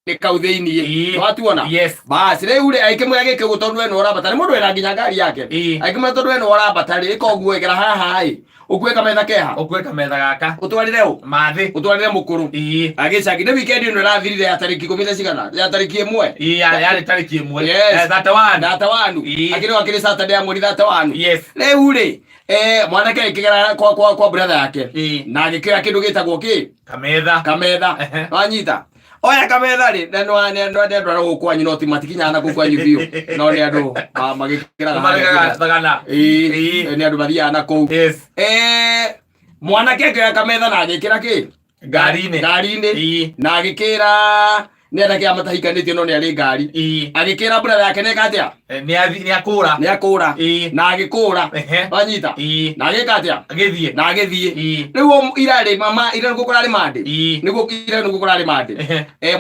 Kau thĩiniĩ. Watuona? Yes. Basi rĩu rĩ, agĩkĩmwĩra gĩkĩ ũguo, tondũ we nĩwe ũrambata, nĩ mũndũ wĩna nginya ngari yake. Agĩkĩmwĩra, tondũ we nĩwe ũrambata rĩ, ĩka ũguo, ĩgera haha ĩ, ũkue kametha keha. Ũkue kametha gaka. Ũtwarĩre ũ? Mathĩ. Ũtwarĩre mũkũrũ. Agĩcagi nĩ weekend ĩno ĩrathirire ya tarĩki ikũmi na cigana, ya tarĩki 1. Ĩĩ, yarĩ tarĩki 1. Yes. 31. 31. Akĩrĩ akĩrĩ Saturday ya mweri 31. Yes. Rĩu rĩ, mwanake agĩkĩgera kwa brother yake na agĩkĩoya kĩndũ gĩtagwo kĩ? Kametha. Kametha. Wanyita? Oya kametha rĩ, na nĩ andũ arĩa gũkũ kwanyu, no ti matikinyaga na kũu kwanyu biũ, no nĩ andũ magĩkĩraga harĩa. Marĩgaga thagana. Ĩĩ, nĩ andũ mathiaga na kũu. Mwanake akĩoya kametha na agĩkĩra kĩ? Ngari-inĩ. Ngari-inĩ. Na agĩkĩra nĩ anake aya matahikanĩtie, no nĩ arĩ ngari. Agĩkĩra brother yake nĩka atĩa? Nĩ akũra. Nĩ akũra. Na agĩkũra. Wanyita? Na agĩka atĩa? Agĩthiĩ. Na agĩthiĩ. Rĩu ira rĩ, mama, ira nĩguo kũrarĩ Monday. Nĩguo ira nĩguo kũrarĩ Monday.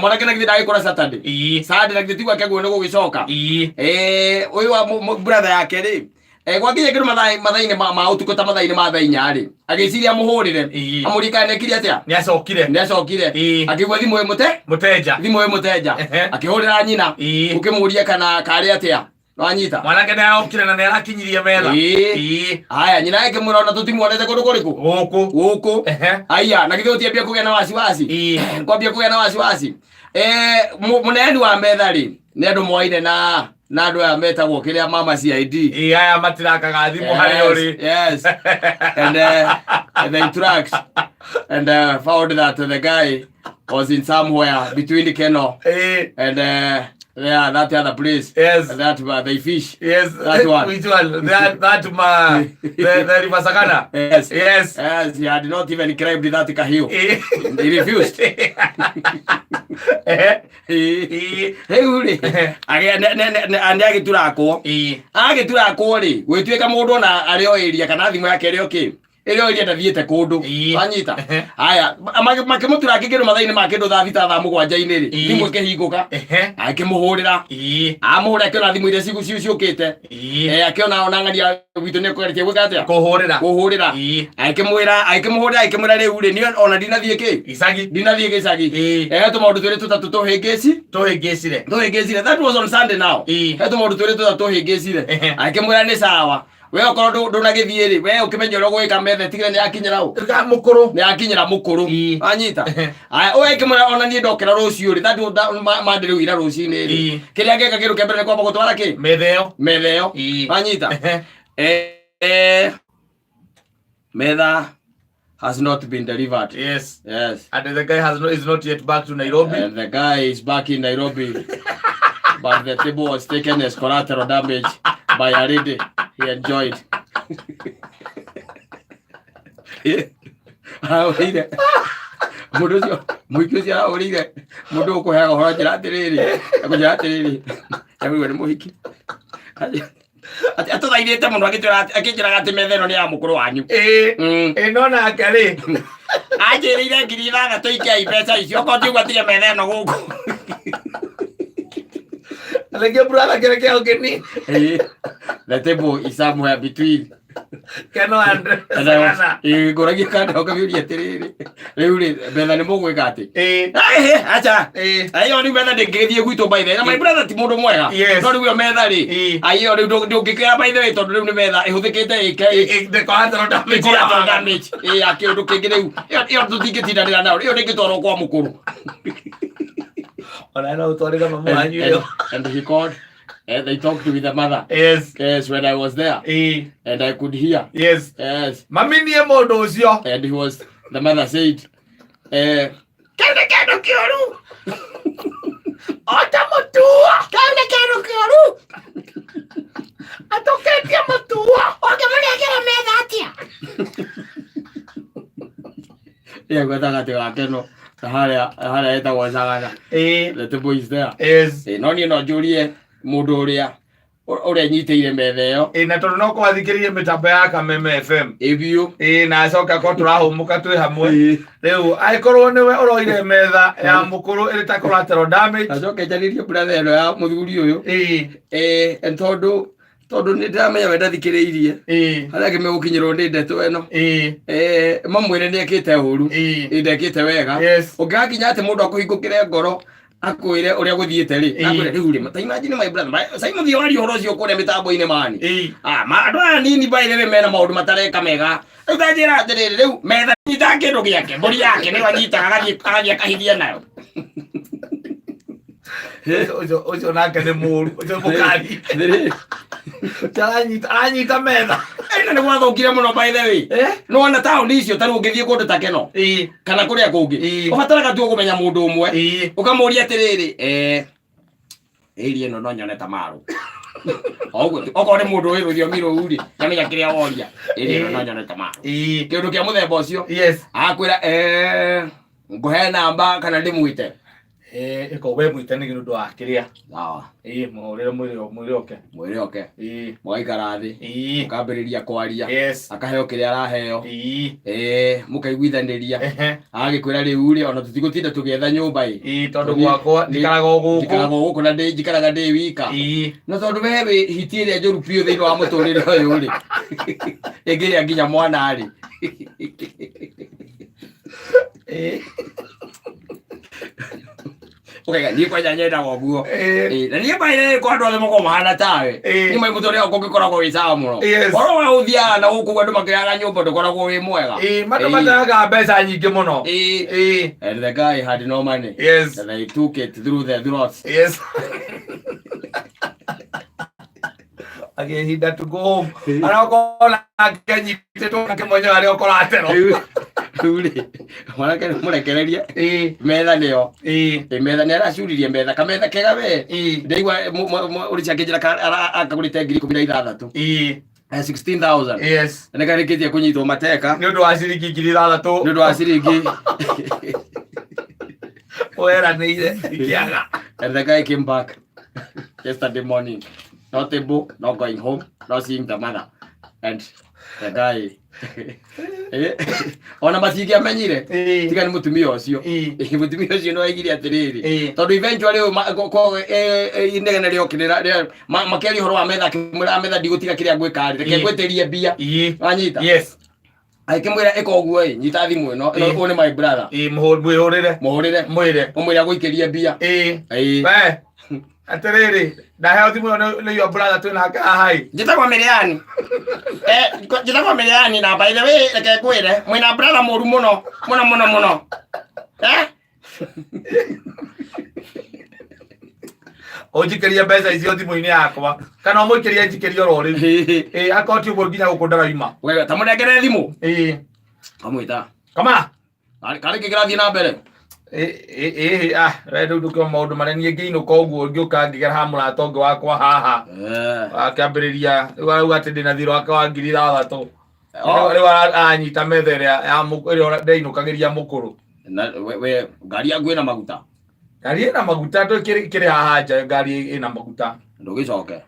Mwanake na githĩ ndagĩkũra Saturday? Sunday na githĩ tiguo akĩagwo nĩ gũgĩcoka? Ũyũ wa brother yake rĩ, gwakinya kĩndũ mathaa-inĩ ma ũtukũ, ta mathaa-inĩ ma thaa 4 rĩ, agĩciria amũhũrĩre, amũrie kana nĩekire atĩa. Nĩ acokire. Nĩ acokire. Akĩigua thimũ ĩ mũte Mũteja. Thimũ ĩ mũteja. Akĩhũrĩra nyina, ũkĩmũria kana karĩ atĩa, wanyita? Mwanake nĩ arokire na nĩ arakinyirie metha. Haya, nyina ĩkĩmwĩra ona tũtimuonete kũndũ kũrĩkũ. Gũkũ. Gũkũ. Aya, na githĩ ũtiambia kũgĩa na wasiwasi? Kwambia kũgĩa na wasiwasi. Mũneani wa metha rĩ, nĩ andũ moaine na andũ aya metagwo kĩrĩa, mama CID. Ĩĩ, aya matirakaga thimũ harĩa ũrĩ. Yes, and they tracked and found that the guy was in somewhere between Keno and yeah, that other place. That they fish. That one. Which one? That ma the River Sagana. Yes. Yes. Yes, he had not even climbed that hill. He refused. Rĩu rĩ, nĩ agĩturakwo. Agĩturakwo rĩ, gwĩtuĩka mũndũ ona arĩ o area kana thimũ yake ĩrĩ o kĩ, ĩrĩ o area, ndathiĩte kũndũ. Wanyita? Haya, makĩmũturaki kĩndũ mathaa-inĩ ma kĩndũ thaa 6, thaa 7-inĩ rĩ, thimũ ĩkĩhingũka. Akĩmũhũrĩra. Amũhũrĩra, akĩona thimũ iria ciũkĩte. Akĩona ona ng'ania witũ nĩ kũgeretie gwĩka atĩa? Kũhũrĩra. Kũhũrĩra. Akĩmwĩra, akĩmũhũrĩra, akĩmwĩra rĩu rĩ, niĩ ona ndinathiĩ kĩ? Gĩcagi. Ndinathiĩ gĩcagi. He tũmaũndũ twĩrĩ tũtatũ tũhĩngĩci Tũhĩngĩcire. Tũhĩngĩcire. That was on Sunday now. He tũmaũndũ twĩrĩ tũtatũ tũhĩngĩcire. Akĩmwĩra nĩ sawa, we okorwo ndũnagĩthiĩ rĩ, we ũkĩmenye ũrĩa ũgwĩka, metha ĩtigĩre nĩ yakinyĩra ũ? Ga mũkũrũ. Nĩ yakinyĩra mũkũrũ. Wanyita? Aya, ũyũ akĩmwĩra ona niĩ ndokĩra rũciũ rĩ, that Monday rĩu, ira rũcinĩ rĩ, kĩrĩa ngeka kĩndũ kĩa mbere nĩ kwamba gũtwara kĩ? Metha ĩyo. Metha ĩyo. Wanyita? Metha has not been delivered. Yes. And the guy has no, is not yet back to Nairobi. And the guy is back in Nairobi, but the table was taken as collateral damage by a lady he enjoyed. Arahũrĩire mũndũ ũcio, mũhiki ũcio arahũrĩire mũndũ ũkũheaga ũhoro, njĩra atĩrĩrĩ, akũnjĩra atĩrĩrĩ, agũirwo nĩ mũhiki atĩ atũthaithĩte mũno, akĩnjĩra akĩnjĩraga atĩ metha ĩno nĩ ya mũkũrũ wanyu. Ĩĩ, no nake rĩ, Anjĩrĩire 6,000 ikei mbeca icio, okorwo ti ũguo atige metha ĩno gũkũ. Rĩngĩ brother kĩrĩ kĩa ũgeni. The table is somewhere between Keno and And I was- Sagana. Ngũragia kanda ũkamĩũria atĩrĩrĩ, rĩu rĩ, metha nĩ mũgwĩka atĩ? Acha. Ĩyo rĩu metha ndĩngĩgĩthiĩ gwitũ, by the way. Na my brother ti mũndũ mwega. No rĩu ĩyo metha rĩ, ĩyo rĩu ndũngĩkĩoya, by the way, tondũ rĩu nĩ metha ĩhũthĩkĩte ĩke The collateral damage. Collateral damage ya kĩũndũ kĩngĩ rĩu. Ĩyo tũtingĩtindanĩra nayo, ĩyo ndĩngĩtwarwo kwa mũkũrũ. Ona no ũtwarĩre mamu wanyu And, ĩyo. and he called and they talked with the mother. Yes, when I was there and I could hear. Yes. Mami niĩ mũndũ ũcio. And he was the mother said, kĩu nĩ kĩndũ kĩũru. Ota mũtua. Kĩu nĩ kĩndũ kĩũru. Atũkĩtie mũtua. Ũngĩmũnengera metha atĩa? Ĩyo gatagatĩ ga Keno na harĩa hetagwo Sagana. The table is there. No niĩ no njũrie mũndũ ũrĩa nyitĩire metha ĩyo. Ĩĩ, na tondũ no kwathikĩrĩrie mĩtambo ya Kameme FM. Ĩ biũ. Ĩĩ, na acoka ko tũrahũmũka twĩ hamwe. Rĩu angĩkorwo nĩwe ũroire metha ya mũkũrũ ĩrĩ ta collateral damage. Acoke njarĩrie brother ĩno ya mũthuri ũyũ. Tondũ nĩ ndĩramenya we ndathikĩrĩirie, harĩa angĩ megũkinyĩrwo nĩ ndeto ĩno, mamwĩre nĩ ekĩte ũru. Ĩ, ndekĩte wega. Ũngĩgakinya atĩ mũndũ akũhingũkĩre ngoro. Akwĩre ũrĩa gũthiĩte rĩ. Akwĩre rĩu rĩ, ta imagine my brother, sai mũthiĩ waria ũhoro ũcio kũrĩa mĩtambo-inĩ mani. Ah, ma andũ aya nini by the way mena maũndũ matareka mega. Rĩu ta njĩra atĩrĩrĩ, rĩu metha nyitaga kĩndũ gĩake, mbũri yake nĩyo anyitaga agathiĩ akahithia nayo. Ũcio nake nĩ mũru, ũcio mũkari. Atĩrĩrĩ. Ũcio aranyita metha. Ĩno nĩ gwathũkire mũno by the way. Eh? Nĩwona taũni icio ta rĩu ũngĩthiĩ kũndũ ta Keno kana kũrĩa kũngĩ ũbataraga tu kũmenya mũndũ ũmwe ũkamũria atĩrĩrĩ, ĩri ĩno no nyone ta marũ oguo tu. Okorwo nĩ mũndũ ũĩ rũthiomi rũu rĩ, ndamenya kĩrĩa woria, ĩri ĩno no nyone ta marũ, kĩndũ kĩa mũthemba ũcio. Akwĩra, ngũhe namba kana ndĩmwĩte? Ĩko we mwĩte nĩ ũndũ wa kĩrĩa. Sawa. Mũhũrĩre mwĩre oke. Mwĩre oke. Mũgaikara thĩ, mũkambĩrĩria kwaria. Akaheo kĩrĩa araheo. Mũkaiguithanĩria. Agagĩkwĩra rĩu rĩ, ona tũtigũtinda tũgĩetha nyũmba ĩ. Tondũ gwakwa njikaraga o gũkũ. Njikaraga o gũkũ na njikaraga ndĩ wika. Na tondũ we wĩ hiti ĩrĩa njũru biũ thĩinĩ wa mũtũrĩre ũyũ rĩ, ĩngĩrĩa nginya mwana rĩ. Ũkaiga niĩ kwanja nyendaga ũguo. Na niĩ maĩ kwa andũ othe makoragwo mahana tawe. Niĩ maĩ mũtũrĩre wakwa ũngĩkoragwo wĩ sawa mũno. Ũhoro wa ũthiaga na gũkũ andũ makĩoyaga nyũmba ndũkoragwo wĩ mwega. Andũ mateaga mbeca nyingĩ mũno. And the guy had no money. And they took it through the throat. Yes. Agĩhinda to go home. Arakorwo nake anyitĩtwo nake mwenyewe arĩa ũkoratero. Rĩu rĩ, mwanake nĩ mũrekererie. Metha nĩyo. Ĩ metha nĩ aracuririe metha, kametha kega we. Ndaigua ũrĩa akĩnjĩra akagũrĩte 16,000. 16,000. Nĩ karĩkĩtie kũnyitwo mateka. Nĩ ũndũ wa ciringi 6,000. Nĩ ũndũ wa ciringi. Weranĩire ikĩaga. And the guy came back yesterday morning. No table, no going home, no seeing the mother. And the guy ona matingĩamenyire tiga nĩ mũtumia ũcio. Mũtumia ũcio nĩ waigire atĩrĩrĩ, tondũ eventually rĩu inegene rĩokĩrĩra makĩaria ũhoro wa metha, akĩmwĩra metha ndigũtiga kĩrĩa ngwĩka rĩ, reke ngwĩtĩrie mbia. Wanyita? Yes. Akĩmwĩra ĩka ũguo ĩ, nyita thimũ ĩno ĩno, ũyũ nĩ my brother. Mwĩhũrĩre. Mũhũrĩre. Mwĩre. Ũmwĩre agũikĩrie mbia. We atĩrĩrĩ, ndaheo thimũ ĩyo nĩ your brother twĩ nake haha ĩ. Njĩtagwo Mĩrĩani. Njĩtagwo Mĩrĩani na by the way reke ngwĩre mwĩna brother mũru mũno mũno mũno mũno. Ũnjikĩrie mbeca icio thimũ-inĩ yakwa kana ũmũikĩrie njikĩrie oro rĩu. Akorwo ti ũguo nginya gũkũ ndaraima. Wewe ta mũnengere thimũ. Kamwĩta. Kama. Karĩ kĩ kĩrathiĩ na mbere? Ĩ ah we rĩu ndũkĩo maũndũ marĩa niĩ ngĩinũka ũguo ngĩũka ngĩgera ha mũrata ũngĩ wakwa haha. Akĩambĩrĩria rĩu arauga atĩ ndĩna thirĩ wake wa 6,000. Rĩu aranyita metha ĩrĩa ya ĩrĩa ndeinũkagĩria mũkũrũ. Na we ngari yaku ĩna maguta? Ngari ĩna maguta, kĩrĩ haha nja, ngari ĩna maguta. Ndũgĩcoke.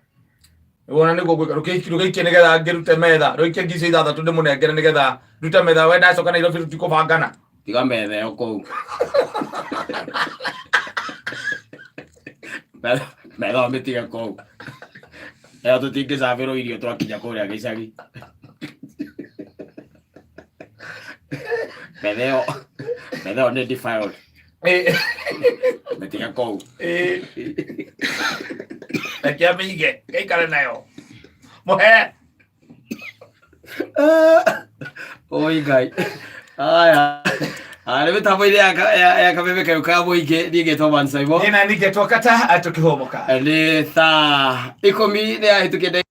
Wona nĩguo ngwĩka, rũgĩikie nĩgetha ngĩrute metha, rũikie 6,000 ndĩmũnengere nĩgetha ndute metha, we ndacoka Nairobi tũtikũbangana. Tiga metha ĩyo kũu. Metha ĩyo mĩtige kũu. Ĩyo tũtingĩcabĩrwo irio twakinya kũrĩa gĩcagi. Metha ĩyo nĩ defiled. Mĩtige kũu. Reke amĩige, gaikare nayo. Mũhe. Oi Ngai. Aya. Aya nĩ mĩtambo-inĩ ya kameme kayũ ka mũingĩ, niĩ ngetwo Man Saimo. Niĩ na ningĩ twakata tũkĩhũmũka. Nĩ thaa 10 nĩ yahĩtũkire.